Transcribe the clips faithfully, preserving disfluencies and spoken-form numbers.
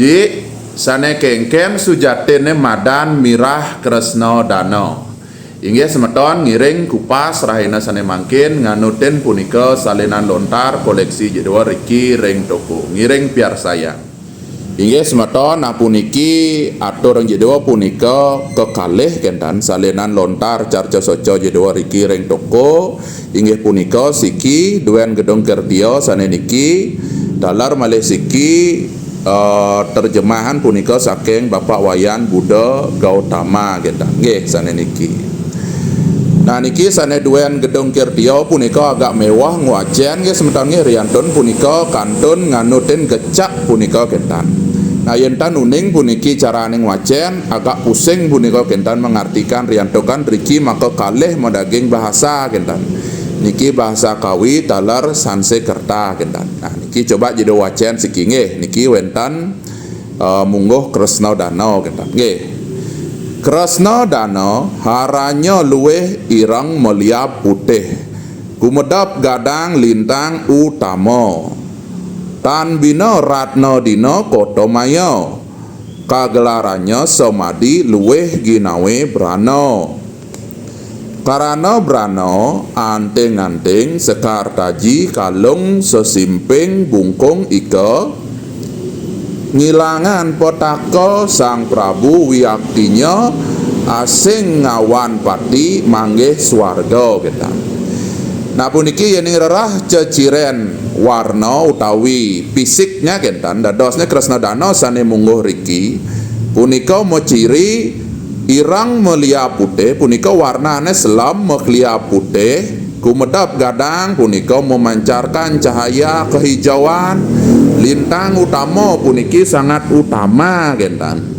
Ji, sane kengken sujatinne madan Mirah Kresna Dana. Inggih semeton, ngiring kupas rahina sane mangkin nganutin punika salinan lontar koleksi Jedua riki ring toko. Ngiring piarsayang. Inggih semeton, nah puniki atur ring Jedua punika kekalih kenten salinan lontar carca soca Jedua riki ring toko. Inggih punika siki duen Gedung Kirtia sane niki, taler malih siki, eh, terjemahan punika saking Bapak Wayan Buddha Gautama kenten. Nggih, sane niki. Nah, niki sane duen Gedung Kirtia punika agak mewah ngwacen nggih semeton nggih, riantun punika kantun nganutin gecak punika kenten. Nah, yen tan uning puniki carane ngwacen, agak pusing punika kenten mengartikan riantukan riki maka kalih madaging bahasa kenten. Niki bahasa Kawi taler Sansekerta kenten. Nah, niki coba Jedua wacen siki nggih. Niki wenten, eh, mungguh Kresna Dana kenten. Nggih. Kresna Dana haranya luih ireng meliab putih. Kumedep gadang lintang utama. Tan bina ratna dina kota maya. Kagelaranya samadi luih ginawe brana. Karana brana anting-anting sekar taji kalung sesimping bungkung ika, ngilangan petaka Sang Prabu wiaktinya asing ngawan pati manggih swarga kenten. Nah, puniki yening rerah ceciren warna utawi fisiknya kenten, dadosnya Kresna Dana sane mungguh riki punika maciri ireng meliab putih, punika warnane selem makeliab putih, kumedep gadang punika memancarkan cahaya kehijauan, lintang utama puniki sangat utama kenten.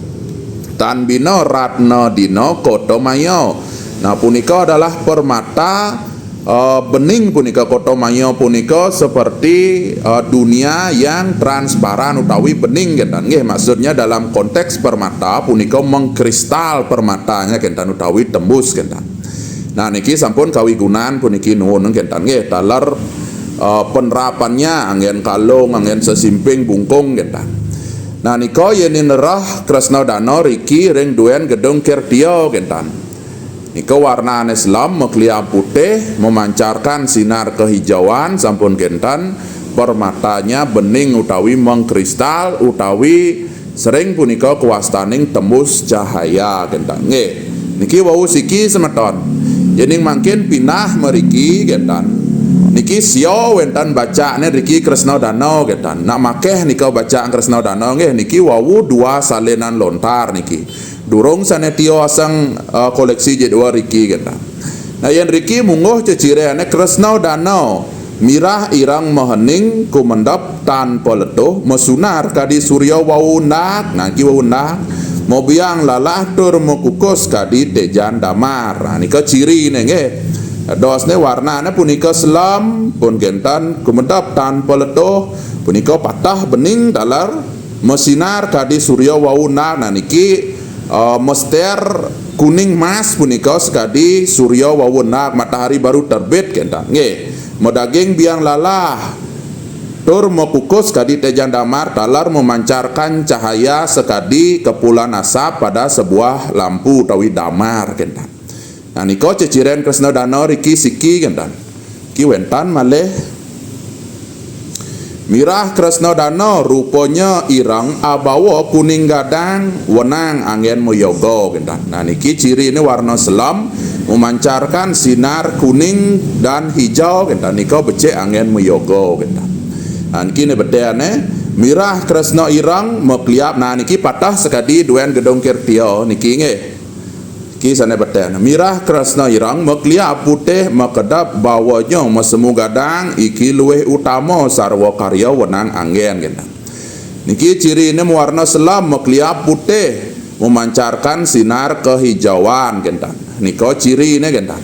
Tan bina ratna dina kota maya. Nah, punika adalah permata, eh, bening punika, kota maya punika seperti, eh, dunia yang transparan utawi bening kenten. Nggih, maksudnya dalam konteks permata punika mengkristal permatanya kenten utawi tembus kenten. Nah, niki sampun kawigunan puniki nuwun kenten nggih, taler, eh, penerapannya anggen kalung, anggen sesimping bungkung kenten. Nah, nika yening rerah Kresna Dana riki ring duen Gedung Kirtia kenten. Nika warnane selem makeliab putih, memancarkan sinar kehijauan sampun kenten, permatanya bening utawi mengkristal utawi sering punika kawastaning tembus cahaya kenten. Nggih. Niki wau siki semeton. Yening mangkin pinah mriki kenten. Niki sia wenten bacane riki Kresna Dana kenten. Nak makeh nika bacaan Kresna Dana nggih, niki wau dua salinan lontar niki. Durung sane tio aseng, eh, koleksi Jedua riki kenten. Nah, yen riki mungguh cecirene Kresna Dana, mirah ireng mahening kumendep tan paletuh, masunar kadi surya wau ndak, nah niki wau ndak, mabiang lalah tur makukus kadi tejan damar. Nah, nika cirine nggih. Dadosne warnane punika selem, pun kenten kumendep tan paletuh, punika pateh bening taler masinar kadi surya wau ndak. Nah, niki, eh, mester kuning mas punika sekadi surya wau ndak, matahari baru terbit kenten. Nggih, madaging biang lalah tur makukus kadi tejan damar taler memancarkan cahaya sekadi kepulan asap pada sebuah lampu utawi damar kenten. Nah, nika ceciren Kresna Dana riki siki kenten. Ki wenten malih mirah Kresna Dana rupanya ireng abawa kuning gadang wenang anggen mayoga kenten. Nah, niki cirine warna selem memancarkan sinar kuning dan hijau kenten. Nika becik anggen mayoga kenten. Nah, niki ne betene mirah Kresna ireng makeliab. Nah, niki pateh sekadi duen Gedung Kirtia niki nggih. Ki sane beten. Mirah Kresna ireng, makeliab putih, makedep bawanya masemu gadang, iki luwih utama sarwa karya wenang anggen kenten. Niki cirine mawarna selem, makeliab putih, memancarkan sinar kehijauan kenten. Nika cirine kenten.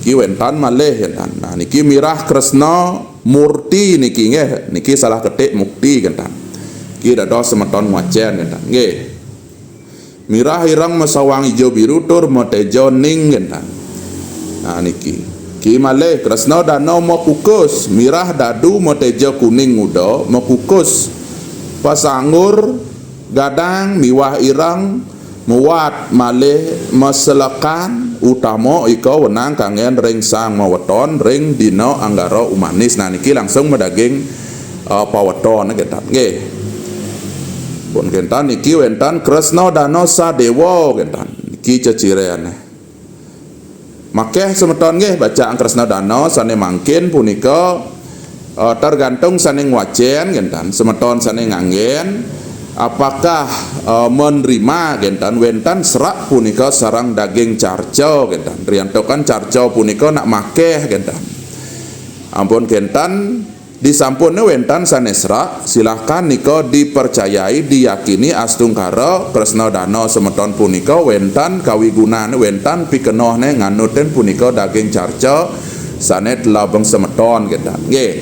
Ki wenten malih kenten. Nah, niki mirah Kresna murti niki nggih, niki salah ketik mukti kenten. Ki dados semeton ngwacen kenten. Nggih. Mirah ireng masawang ijo biru tur mateja ning kenten. Nah, niki. Ki malih Kresna Dana makukus, mirah dadu mateja kuning nguda, makukus. Pasanggur Gadang miwah ireng, muat malih maselekan, utama ika wenang kanggen ring sang maweton ring dina Anggara Umanis. Nah, niki langsung madaging, eh, paweton, kénten. Nggih. Pun kénten niki wénten Kresna Dana Sadéwa, kénten. Niki ceciréné. Makéh semeton nggih bacaan Kresna Dana sané mangkin punika, eh, tergantung sané ngwacén, kénten. Semeton sané nganggén, apakah, eh, menerima, kénten, wénten serak punika sareng daging carca, kénten. Riantukan carca punika nak makéh, kénten. Ampun kénten, disampun wénten sané serak, silahkan nika dipercayai, diyakini astungkara Kresna Dana semeton punika wénten kawigunan, wénten pikenohné nganutin punika daging carca sané telebeng semeton, kénten. Nggih.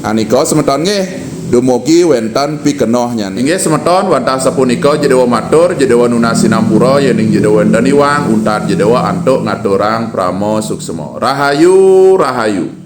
Anika semeton nggih, dumugi wénten pikenohnyané. Inggih semeton, wantah sapunika Jadéwa matur, Jadéwa nunas sinampura, yéning Jadéwa wénten iwang, untat Jadéwa antuk ngaturang parama suksma. Rahayu, rahayu.